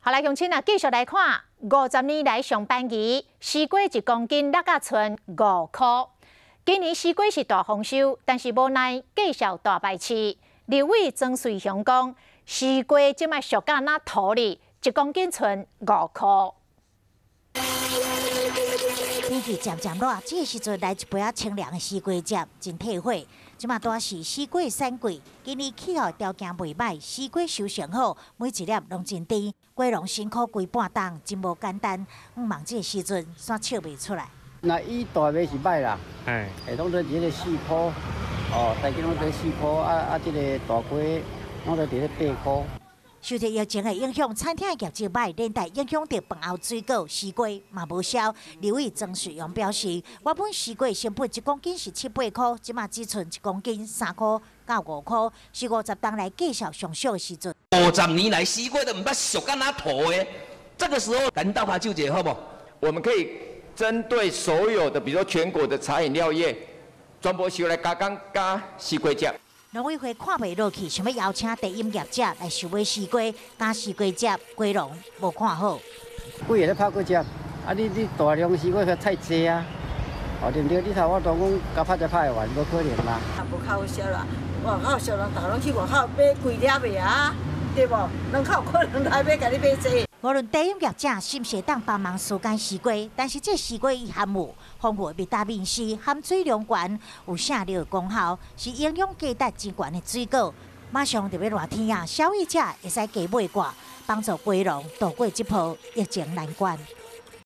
好來，鄉親啊，繼續來看50年來上班期，西瓜1公斤落甲賰5箍。今年西瓜是大豐收，但是無奈價數大敗市。立委曾瑞雄講，西瓜這擺俗甲若塗哩，1公斤賰5箍。天氣漸漸熱，這個時陣來一杯仔清涼的西瓜汁，真退火。這馬拄是西瓜產季，今年氣候條件袂䆀，西瓜收成好，每一粒攏真甜。果農辛苦規半冬，真無簡單。向望這個時陣，煞笑袂出來。若以大賣是䆀啦，欸，攏佇這個4箍，哦，大斤攏佇4箍，啊啊，這個大瓜攏佇咧8箍。受著疫情的影響，餐廳的業績䆀，連帶影響著飯後水果、西瓜嘛無銷。立委曾瑞雄表示，原本西瓜成本1公斤是七八箍，這馬只賰1公斤3箍到5箍，是50冬來價數上俗的時陣。50年來，西瓜都毋捌俗甲若塗的，這個時候咱鬥跤手一下好無？我們可以針對所有的，比如說全國的茶飲料業，全部收來加工加西瓜汁。農委會看袂落去，想欲邀請茶飲業者來收買西瓜，加西瓜汁，果農無看好。幾个咧拍果汁，啊你大量西瓜太濟啊，哦對毋對？你頭我當講共拍才拍會完，無可能啦。無較好銷啦，外口銷人，逐家攏去外口買規粒的啊，對無？攏較有可能來欲共你買濟。無論茶飲業者是毋是會當幫忙疏肝西瓜，但是這西瓜伊含有豐富的維他命 C，含水量懸，有瀉尿的功效，是營養價值真懸的水果。馬上就欲熱天啊，消費者會使加買寡，幫助果農渡過這波疫情難關。